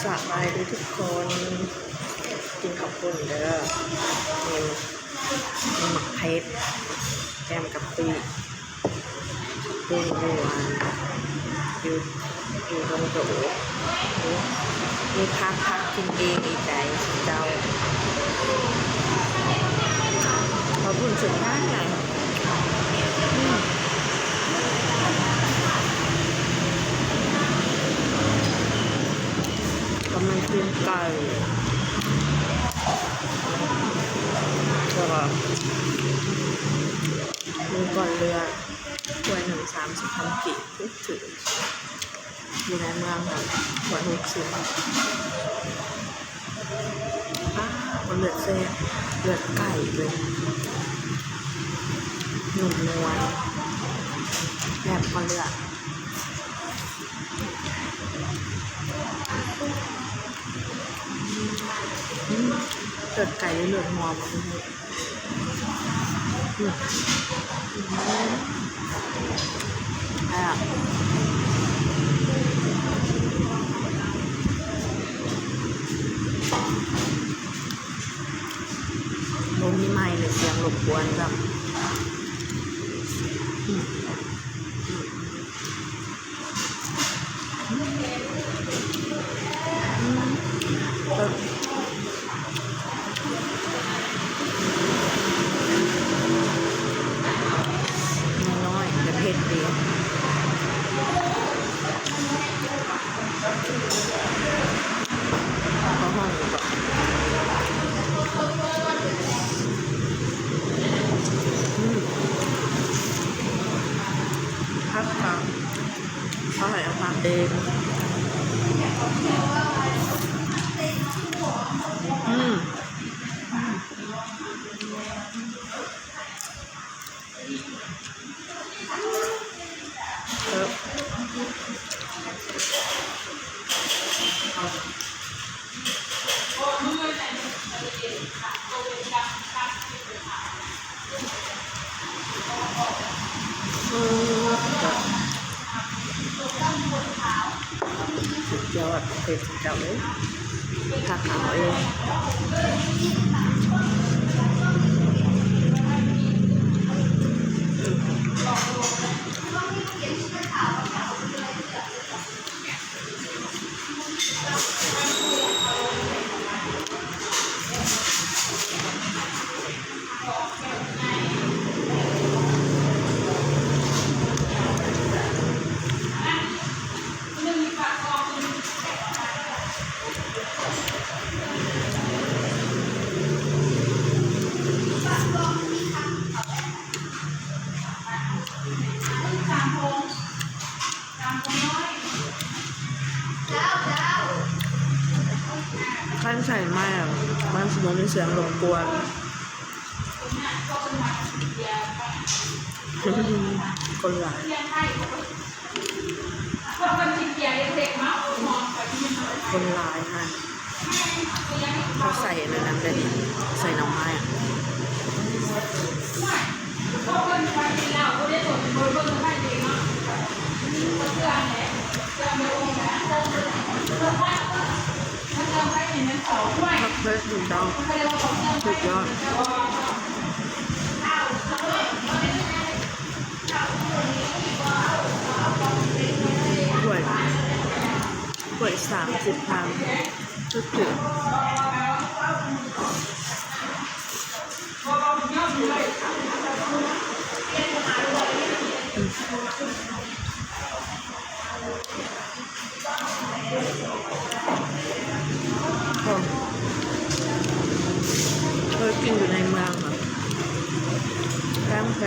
ສະບາຍດີທຸກຄົນ ກິນເຂົ້າປຸ້ນເດີ ມີ ມີໝາກເຜັດ ແກມກະປິ ເບິ່ງຢູ່ ຢູ່ ຢູ່ດົງໂດ ມີຜັກ ຜັກກິນເອງອີກໃດເຈົ້າ ເຂົ້າປຸ້ນເສັ້ນບາງຫຼາຍ ອືມ ກຳລັງກິນໄກ່ ແລ້ວກໍມີກ້ອນເລືອດ ຖ້ວຍໜຶ່ງສາມສິບພັນກີບ ຖືກໆ ຢູ່ໃນເມືອງຫັ້ນ ຖ້ວຍຫົກສິບ ປ້າ ເລືອດແຊບ ເລືອດໄກ່ເລີຍ ນຸ້ມນວນ ແຊບກວ່າເລືອດ ອືມ ເລືອດໄກ່ ຫຼື ເລືອດງົວບໍ່ຮູ້. ອືມ ແຊບ ບໍ່ມີໄມເລີຍ ສຽງລົບກວນຊ້ຳ ອືມ. ນ້ອຍໆ ແຕ່ເຜັດດີ ເຂົ້າຫ້ອງດີກວ່າ ອືມ ຜັກກະ ເຂົາໃຫ້ເອົາຜັກເອງ ອືມ ເອີ. ເອີ ສຸດຍອດ ເປັນເຈົ້າເອີຍ ຄັກເອົາເອງ. ຄັນໃສ່ໄມ້ອະ ມັນຊິບໍ່ມີສຽງລົບກວນ. ຄົນຫຼາຍ ຄົນຫຼາຍຫັ້ນ ເຂົາໃສ່ອັນນັ້ນນຳເດ້ ໃສ່ໜໍ່ໄມ້. ເຜັດ ເຈົ້າ ສຸດຍອດ ຖ້ວຍ ຖ້ວຍສາມສິບພັນ ຖືກໆ. ເຄີຍກິນຢູ່ໃນເມືອງ ແພງໆ.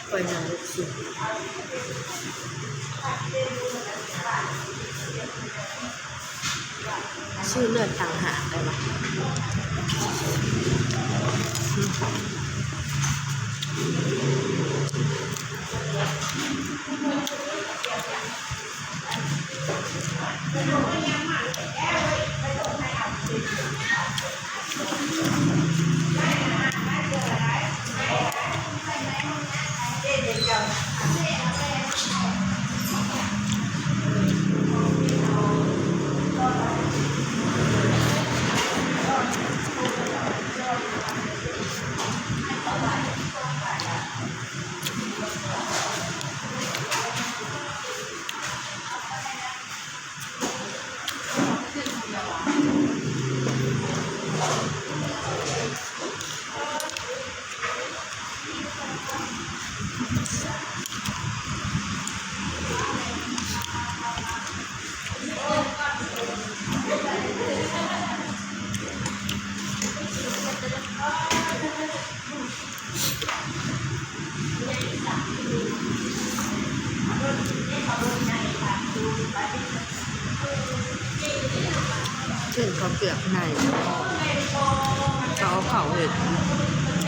ເປີດໜ້າລູກຊິດ ຊື້ເລືອດຕ່າງຫາກໄດ້ບໍ່? ເ ເຂົ້າເປືອກໃນ ເຂົາເອົາເຂົ້າເຮັດ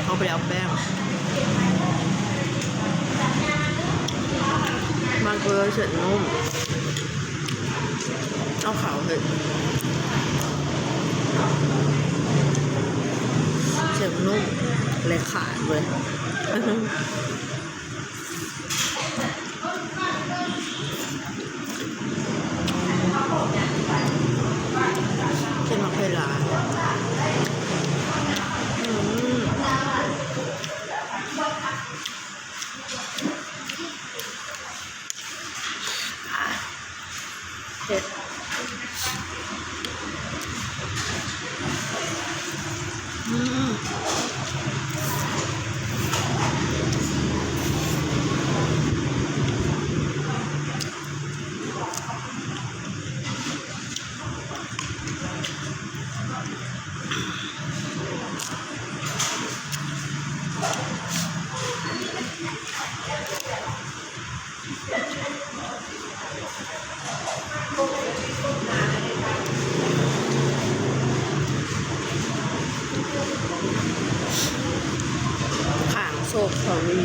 ເຂົາບໍ່ໄດ້ເອົາແປ້ງ ມັນກໍເລີຍເສັ້ນນຸ້ມ ເອົາເຂົ້າເຮັດ ເສັ້ນນຸ້ມ ແລະ ຂາດເວີຍ. ເສັ້ນໝາກເຜັດຫຼາຍ ອືມ ເຜັດ ອືມ. ຂ້າງໂຊກທະວີ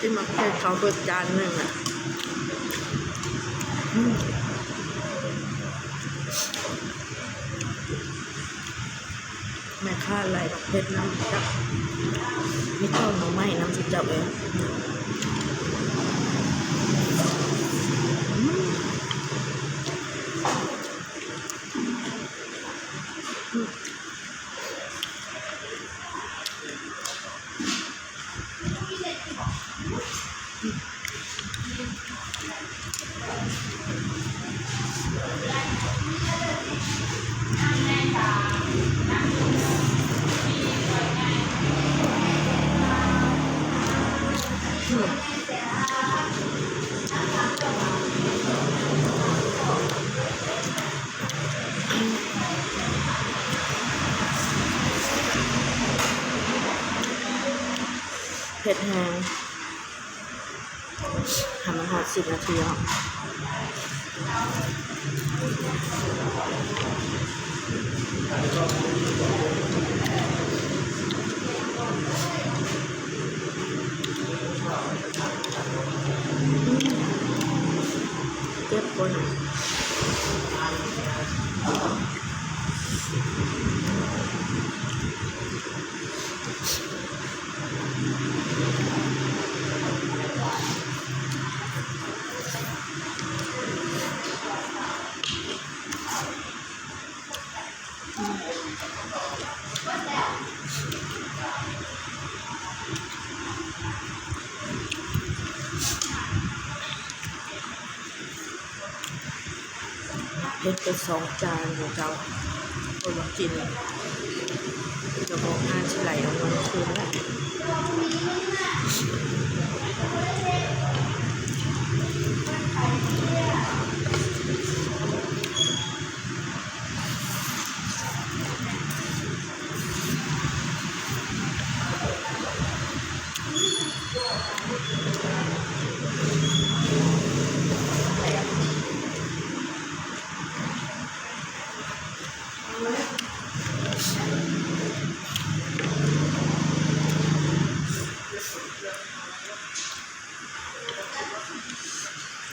ກິນໝາກເຜັດເຂົາເບິດຈານໜຶ່ງອະ ອືມ. ແມ່ຄ້າໄລ່ບັກເຜັດນຳຈັກ ມີແກງໜໍ່ໄມ້ນຳ ເຈົ້າເອີຍ ອືມ. ເຜັດແຮງ ໃຫ້ມັນຮອດສິບນາທີເນາະ ເຈັບບໍ່ນະ? ເຮັດໄປສອງຈານແລ້ວເຈົ້າ ເພິ່ນວ່າກິນ ລະບອກງານຊິໄຫຼເອົາເງິນຄືນແລ້ວ.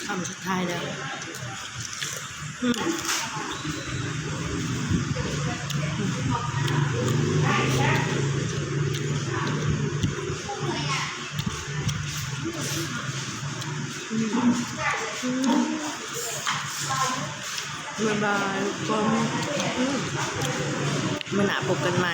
ຄຳສຸດທ້າຍແລ້ວ ອືມ ອືມ. ບາຍບາຍທຸກຄົນ ມື້ໜ້າພົບກັນໃໝ່.